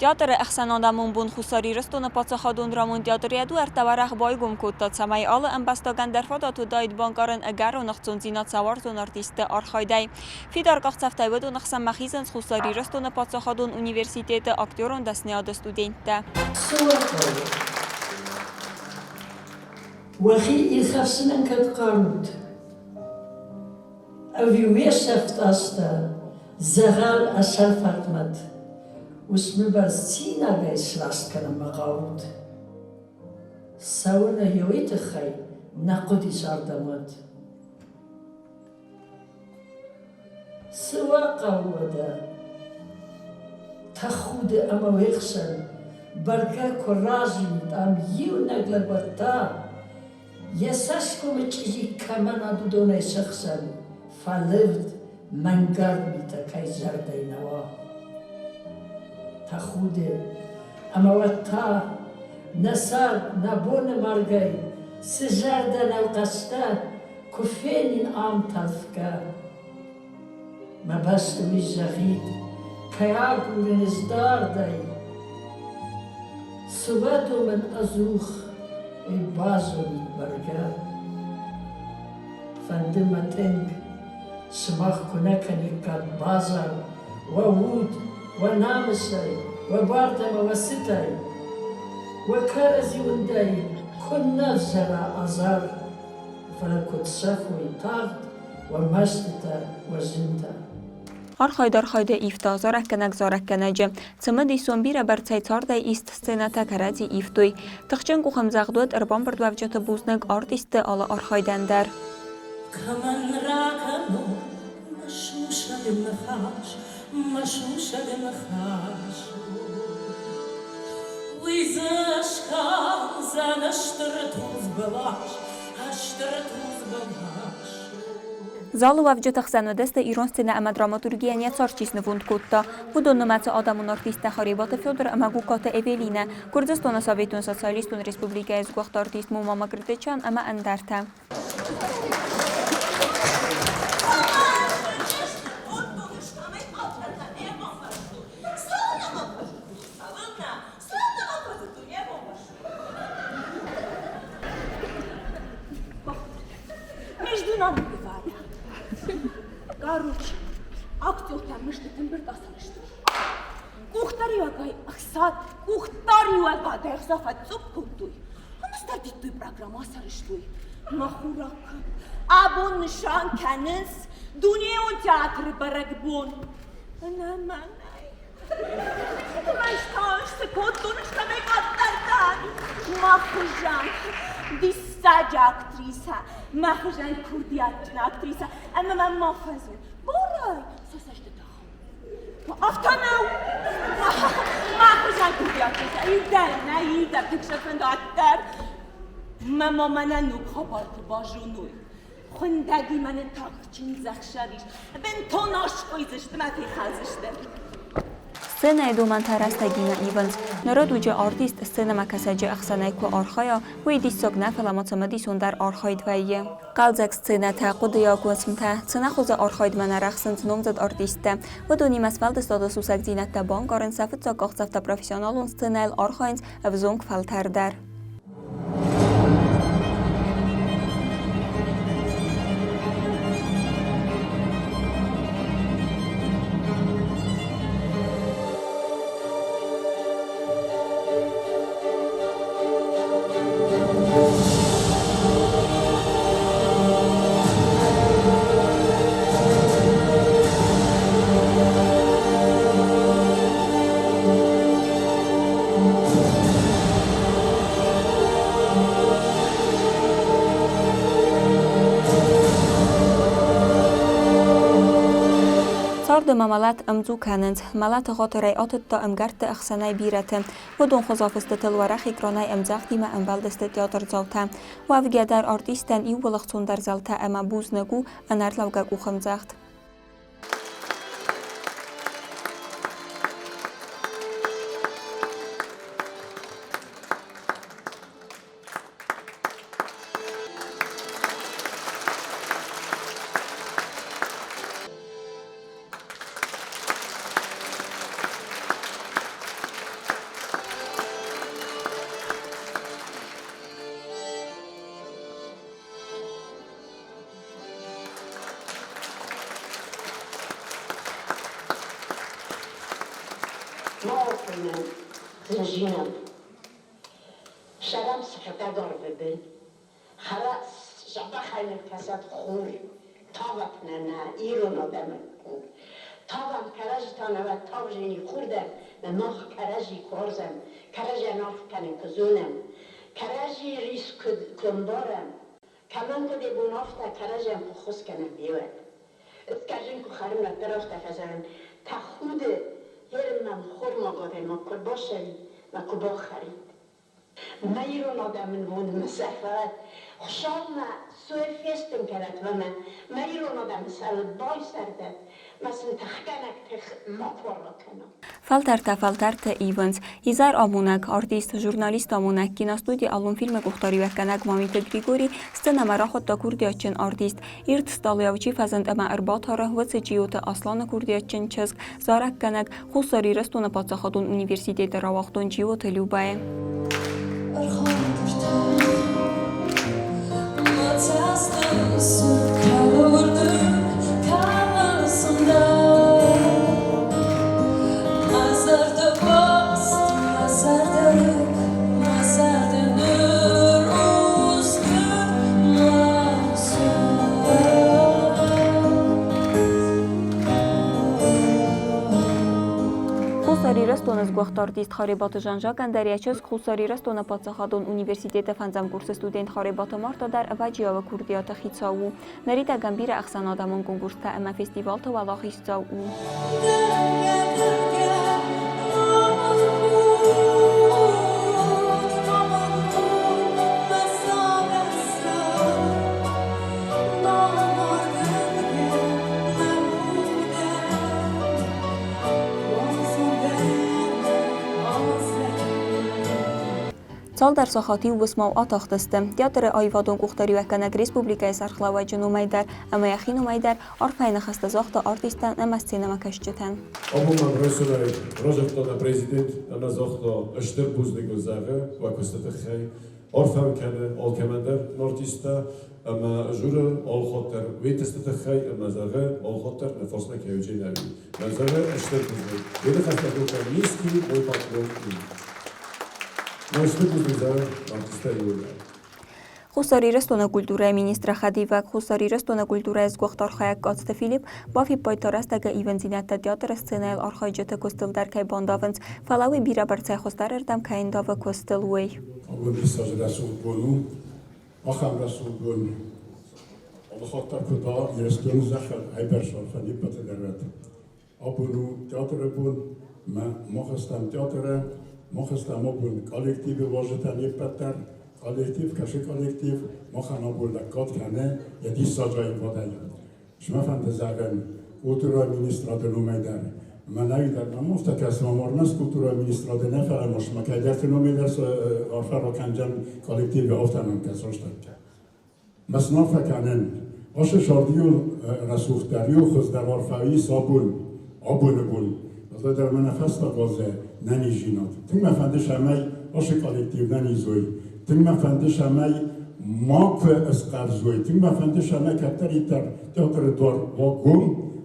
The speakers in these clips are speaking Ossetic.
Театры ӕхсӕнадӕмон бон Хуссар Ирыстоны паддзахадон драмон театр йӕ дуӕрттӕ уӕрӕх байгом кодта, цӕмӕй алы ӕмбӕстагӕн дӕр фадат уыдаид банкъарын ӕгӕрон ӕхцондзинад сӕ уарзон артистты архайдӕй. Фидар къахдзӕфтӕй уыдоны хсӕнмӕ хизынц Хуссар Ирыстоны паддзахадон университеты актерон дӕсныйады студенттӕ. Цы уӕ хъӕуы? Уӕхи ирхӕфсынӕн кӕд хъарут? Ӕви уе сӕфт азтӕ дзӕгъӕл асӕрфат мӕт, уысмы бӕрц цинагӕй сраст кӕнынмӕ хъавут? Цӕуын ӕй уый тыххӕй нӕ хъуыдис ардӕм уӕд. Цы уӕ хъӕуы уӕдӕ? Тӕхуды ӕмӕ уе хсӕн бӕргӕ куы разынид ам иунӕг лӕг уӕд та, Йӕ цӕсгомы чъизи кӕмӕн уыд, уыдонӕй се хсӕн фӕлывд, мӕнгард митӕ кӕй зӕрдӕйы нӕ уа. Тӕхуды, ӕмӕ уӕд та нӕ цард, нӕ боны маргӕй цы зӕрдӕ нӕу хъӕстӕ, куы фенин ам тӕлфгӕ. Мӕ бӕсты уый зӕгъид, кӕй агурын ӕз дардӕй. Цы уӕ домын ӕдзух, уый базонут бӕргӕ. Фӕнды мӕ тынг, сымах куы нӕ кӕниккат базар уӕ уд, уӕ намысӕй, уӕ бартӕ ӕмӕ уӕ цытӕй, уӕ кӕрӕдзи уындӕй куыннӕ взӕра азар, фӕлӕ куыд сӕфой тагъд уӕ мӕстытӕ, уӕ зынтӕ. Архайд архайды ивта зарӕггӕнӕг зарӕггӕнӕджы. Цымыдисон бирӕбӕрцӕй цардӕй ист сценӕтӕ кӕрӕдзи ивтой. Тыхджын къухӕмдзӕгъд уыд ӕрбамбырдуӕвджыты бузныг артистты алы архайдӕн дӕр. Кӕмӕн ракӕнон мӕ сусӕг ныхас, мӕ сусӕг ныхас? Уый дзы скалдзӕн стыр тулдз бӕлас, стыр тулдз бӕлас. Залы уӕвджыты хсӕн уыдысты ирон сценӕ ӕмӕ драматургийӕн йӕ цард чи снывонд кодта, уыдон нымӕцы адӕмон артисттӕ Харебаты Федор ӕмӕ Гуккаты Эвелинӕ, Гуырдзыстоны Советон Социалистон Республикӕйы сгуыхт артист Мума Макртычан ӕмӕ ӕндӕртӕ. Между нами говоря. Короче, актертӕ мыстыты ӕмбырд ацыдысты. Къухдариуӕгӕй ӕхца, къухдариуӕгадӕй ӕхца фӕцъупп кодтой. Ӕмӕ стардиттой программӕ ацарӕзтой. Мӕ хурак, абон нысан кӕнынц дунеон театры бӕрӕгбон. Ӕнӕ мӕнӕй. Мӕстӕй кодтон, стӕмӕй къаддӕр дӕн. Мӕ хуызӕн диссаджы актрисӕ, мӕ хуызӕн курдиатджын актрисӕ ӕмӕ мӕм ма фӕзын. Борай, сӕ цӕстытӕ Афтӕ нӕу! Мӕ хуызӕн курдиатджын иу дӕр нӕ, иу дӕр тынг сӕ фӕнды дӕр. Мӕ мамӕ ног хабар куы базоной. Хуындӕгимӕ нын тагъд чындзӕхсӕв ис. Бынтон аскъуыйдзысты мӕ фехалдзысты. Сценӕйы домӕнтӕ рӕстӕгимӕ ивынц. Ныры дуджы артист сценӕмӕкӕсӕджы ӕхсӕнӕй куы архайа, уый диссаг нӕ, фӕлӕ ма цымыдисондӕр архайд вӕййы. Хъӕлдзӕг сценӕтӕ, хъуыдыйаг уысмтӕ, цынӕхуызы архайдмӕ нӕ рӕхсынц номдзыд артисттӕ. Уыдонимӕ сфӕлдыстады сусӕгдзинӕдтӕ банкъарынц сӕ фыццаг къахдзӕфтӕ профессионалон сценӕйыл архайынц ӕвзонг фӕлтӕр дӕр. Царды ма мӕлӕт ӕмдзу кӕнынц. Мӕлӕты гъатырӕй атыдта ӕмгӕртты ӕхсӕнӕй бирӕты. Уыдон хуызафыстытыл уӕрӕх экранӕй ӕмдзӕгъдимӕ ӕмбӕлдысты театрдзаутӕ. Уӕвгӕ дӕр артисттӕн иууыл ӕхцондӕр зӕлтӕ ӕмӕ бузныг у ӕнӕрлӕугӕ къухӕмдзӕгъд. кӕнӕм зынзинад. Сӕрӕм сыгъдӕг арвы бын, Дзӕбӕхӕй нын кӕсӕд хур, Тавӕт нӕ нӕ ирон адӕмы хур. Тавӕм кӕрӕдзи та нӕ тавзини хур дӕр, мӕ мах кӕрӕдзи куы уарзӕм, кӕрӕдзийӕн аргъ кӕнын куы зонӕм, кӕрӕдзийы рис куы ӕмбарӕм, кӕмӕн куыд йӕ бон, афтӕ кӕрӕдзийӕн куы ххуыс кӕнӕм, еуӕд. Ыскӕсын куы хӕрын, уӕддӕр афтӕ фӕзӕгъын, тӕхуды, ерын мӕм хормаг адӕймаг куы рбассӕуид мӕ куы бахӕрид. Мӕ ирон адӕмы бонмӕ сӕрфӕрӕт, Хуыцаумӕ цой фестын кӕнӕт ӕмӕ мӕ ирон адӕмы сӕрыл байсӕрдӕт, мӕ сын тыхгӕнӕг тых макуы ракӕна. Фӕлтӕртӕ фӕлтӕртӕ ивынц. Изӕр амонӕг, артист, журналист амонӕг, киностуди аллон фильмы къухдариуӕггӕнӕг Мамиты Григорий сценӕмӕ рахуыдта курдиатджын артист. Ирд стъалыйау чи фӕзынд ӕмӕ ӕрбатары, уыцы Джиоты Асланы курдиатджын чызг, зарӕггӕнӕг, Хуссар Ирыстоны паддзахадон университеты рауагъдон Джиоты Любӕйы. Хуссар Ирыстоны сгуыхт артист Харебаты Жан-Жакӕн дӕр йӕ чызг Хуссар Ирыстоны паддзахадон университеты фӕндзӕм курсы студент Харебаты Марта дӕр ӕвӕджиауы курдиаты хицау у. Ныридӕгӕн бирӕ ӕхсӕнадӕмон конкурстӕ ӕмӕ фестивалты уӕлахиздзау у. Цалдӕр сахат иу уысмау атахтысты. Театры аивадон къухдариуӕггӕнӕг республикӕйы сӕргълӕууӕджы номӕй дӕр ӕмӕ йӕхи номӕй дӕр арфӕйы ныхӕстӕ загъта артисттӕн ӕмӕ сценӕмӕкӕсджытӕн. Абон мӕм райсомӕй разагъта нӕ президент ӕмӕ загъта, стыр бузныг уын зӕгъы уӕ куысты тыххӕй. Арфӕ уын кӕны алкӕмӕн дӕр артисттӕ ӕмӕ журы алхатт дӕр уе нтысты тыххӕй ӕмӕ зӕгъы, алхатт дӕр нӕ фарсмӕ кӕй уыди нӕ уый. Мӕ зӕгъы, стыр бузныг. Уе ныхӕстӕ кодта низкий мой поклон им. Мӕ стыр бузныг зӕгъы артисттӕ иууылдӕр. Хуссар Ирыстоны культурӕйы министры хӕдивӕг, Хуссар Ирыстоны культурӕйы сгуыхт архайӕг Коцты Филипп бафиппайдта рӕстӕгы ивындзинӕдтӕ театры сценӕйыл архайджыты куыстыл дӕр кӕй бандавынц, фӕлӕ уый бирӕбӕрцӕй хуыздӕрырдӕм кӕй ӕндавы куыстыл, уый. Абон диссаджы рӕсугъд бон у. Ахӕм рӕсугъд бон алыхатт дӕр куыд уа, Ирыстоны зӕххыл ӕйбӕрц арфӕ не ппӕты дӕр уӕд. Абон у театры бон, мӕ мах стӕм театры, мах стӕм абон коллективы уазджытӕ не ппӕт дӕр. Коллектив кӕсы коллектив, махӕн абон лӕггад кӕны йӕ диссаджы аивадӕй. Мӕ фӕнды зӕгъын, культурӕйы министрады номӕй дӕр. Мӕнӕй дӕр мӕм афтӕ кӕсы, мӕм ӕрмӕст культурӕйы министрады нӕ, фӕлӕ ма сымах кӕйдӕрты номӕй дӕр арфӕ ракӕндзӕн коллективы, афтӕ мӕм кӕсы рӕстӕгтӕ. Мӕ сын арфӕ кӕнын. Ацы сӕрд-иу рӕсугъддӕр-иу хуыздӕр арфӕ ис абон, абоны бон. Уӕлдайдӕр мӕнӕ фӕстаг азы нӕниздзинад. Тынг мӕ фӕнды, цӕмӕй ацы коллектив нӕниз уой. Тынг мӕ фӕнды, цӕмӕй макуы ысхъӕрзой. Тынг мӕ фӕнды, цӕмӕй кӕддӕриддӕр театры дуар уа гом,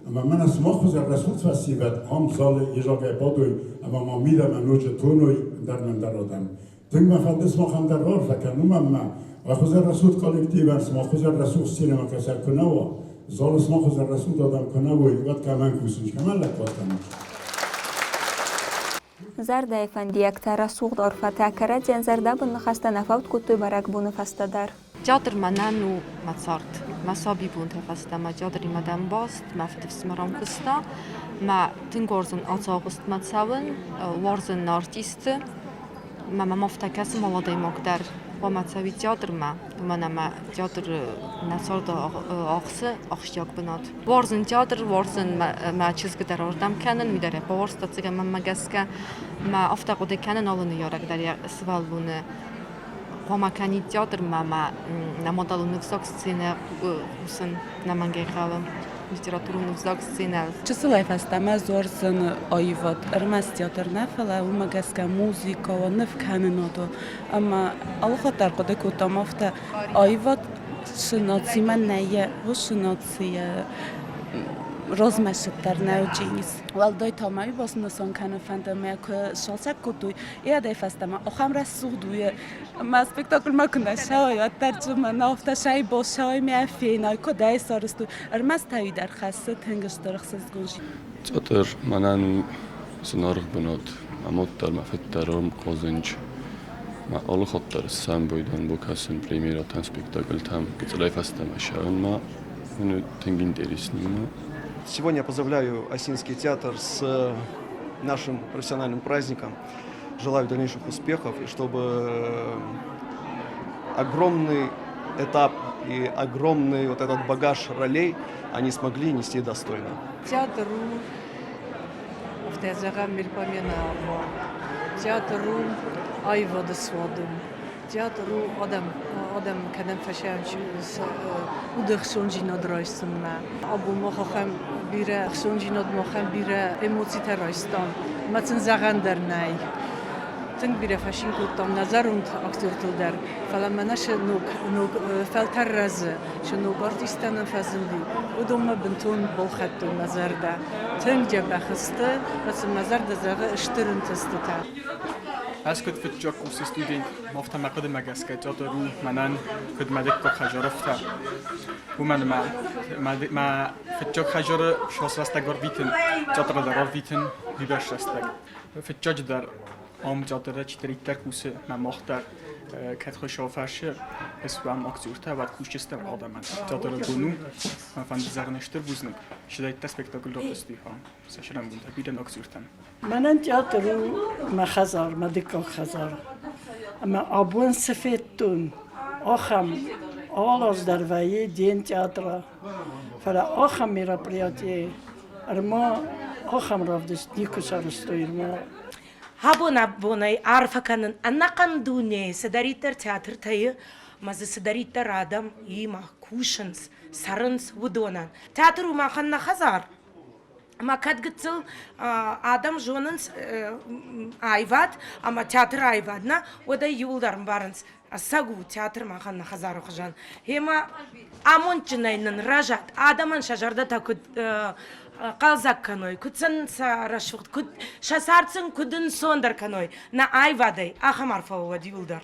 ӕмӕ мӕнӕ сымах хуызӕн рӕсугъд фӕсивӕд ам залы изӕргай бадой ӕмӕ ма мидӕмӕ ноджы тоной ӕндӕр ӕндӕр адӕм. Тынг мӕ фӕнды сымахӕн дӕр раарфӕ кӕнын, уымӕн ӕмӕ уӕ хуызӕн рӕсугъд коллективӕн сымах хуызӕн рӕсугъд сценӕмӕкӕсӕг куы нӕ уа, залы сымах хуызӕн рӕсугъд адӕм куы нӕ уой, уӕд кӕмӕн кусынц, кӕмӕн лӕггад кӕнынц? Зӕрдӕйы фӕндиӕгтӕ, рӕсугъд арфӕтӕ, кӕрӕдзийӕн зӕрдӕбын ныхӕстӕ нӕ фӕуд кодтой бӕрӕгбоны фӕстӕ дӕр. Театр мӕнӕн у мӕ цард. Мӕ сабибонтӕй фӕстӕмӕ театримӕ дӕн баст, мӕ фыдыфсымӕрӕн куыста. Мӕ тынг уарзын ацагъуыстмӕ цӕуын, уарзын артисты. Мӕ мӕм афтӕ кӕсы мал адӕймаг дӕр хъуамӕ цӕуид театрмӕ, уымӕн ӕмӕ театр нӕ царды ахсы ахсджиаг бынат. Уарзын театр, уарзын мӕ чызг дӕр ардӕм кӕнын, уый дӕр йӕ бауарзта мӕнмӕ гӕсгӕ. Мӕ афтӕ хъуыды кӕнын алы ныййарӕг дӕр йӕ сывӕллоны хъуамӕ кӕнид театрмӕ ӕмӕ нӕ мадӕлон ӕвзаг сценӕ хъусын нӕмӕнгӕй хъӕуы. Литературон ӕвзаг сценӕ. Чысылӕй фӕстӕмӕ дзурдзӕн аивад ӕрмӕст театр нӕ, фӕлӕ уымӕ гӕсгӕ музыкӕ уа, ныв кӕнынад уа. Ӕмӕ алыхатт дӕр хъуыды кодтам афтӕ, аивад цы нацимӕ нӕй, уыцы нацийӕ. Размӕцыд дӕр нӕ уыдис. Уӕлдай та ма уый баснысан кӕнын фӕнды, ӕмӕ куы сцалцӕг кодтой, уӕдӕй фӕстӕмӕ ахӕм рӕсугъд у, ӕмӕ спектакльмӕ куы нӕ ссӕуай, уӕддӕр цыма афтӕ сӕй бассӕуай мӕ фенай, куыд ӕй сарӕзтой. Ӕрмӕст та уый дӕр хӕссы тынг стыр ӕхсызгон. Театр мӕнӕн у зынаргъ бынат. Мӕ мад дӕр, мӕ фыд дӕр ам хъазынч. Мӕ алы хатт дӕр сӕмбӕлдӕн бакӕсын премьерӕтӕм, спектакльтӕм, гыццылӕй фӕстӕмӕ ссӕуынмӕ. Мын тынг интересный у. Сегодня я поздравляю Осинский театр с нашим профессиональным праздником. Желаю дальнейших успехов и чтобы огромный этап и огромный вот этот багаж ролей они смогли нести достойно. Театр у, афтӕ зӕгъӕм, Мельпомена Театр у аивады суадон. Театр у адӕм, адӕм кӕдӕм фӕсӕн уды хсондзинад райсынмӕ. Абон мах ахӕм бирӕ хсондзинад, махӕн бирӕ эмоцитӕ райстам. Мӕ сын зӕгъӕн дӕр нӕй. Тынг бирӕ фӕцин кодтам нӕ зӕронд актертыл дӕр, фӕлӕ мӕнӕ цы ног, ног фӕлтӕр рӕзы, цы ног артисттӕ нӕм фӕзынди, уыдонмӕ бынтон балхӕдтон мӕ зӕрдӕ. Тынг дзӕбӕх сты, сын мӕ зӕрдӕ зӕгъы стыр ӕнтыстытӕ. Ӕз куыд фыццаг курсы студент, афтӕ мӕ хъуыдымӕ гӕсгӕ театр у мӕнӕн куыд мӕ дыккаг хӕдзар, афтӕ. Уымӕн ӕмӕ мӕ фыццаг хӕдзары цас рӕстӕг ӕрвитын, театры дӕр ӕрвитын бирӕ рӕстӕг. Фыццаджыдӕр ам театры чидӕриддӕр кусы, мӕ мах дӕр кӕд Хуыцау фӕрсы, суӕм актертӕ, уӕд кусджытӕ адӕмӕн. Театры бон у, мӕ фӕнды зӕгъын стыр бузныг, чидӕриддӕр спектакль равдыстой ам, сӕ сӕрӕнбонтӕ бирӕ актертӕн. Мӕнӕн театр у мӕ хӕдзар, мӕ дыккаг хӕдзар. Ӕмӕ абон цы федтон, ахӕм алы аз дӕр вӕййы День театра. Фӕлӕ ахӕм мероприятие ӕрмӕ ахӕм равдыст никуы сарӕзтой ӕрмӕ. Абон-абонӕй арфӕ кӕнын ӕнӕхъӕн дунейы цыдӕриддӕр театртӕ и ӕмӕ дзы цыдӕриддӕр адӕм имӕ кусынц, цӕрынц, уыдонӕн. Театр у махӕн нӕ хӕдзар. Ӕмӕ кӕд гыццыл адӕм зонынц аивад ӕмӕ театры аивад нӕ, уӕд ӕй иууылдӕр ӕмбарынц, ӕцӕг у театр махӕн нӕ хӕдзары хуызӕн. Гъемӕ амондджынӕй нын рӕзӕд, адӕмӕн сӕ зӕрдӕтӕ куыд хъӕлдзӕг кӕной, куыд сын сӕ рӕсугъд, куыд сӕ цард сын куыд ӕнцондӕр кӕной нӕ аивадӕй, ахӕм арфӕ уӕд иууылдӕр.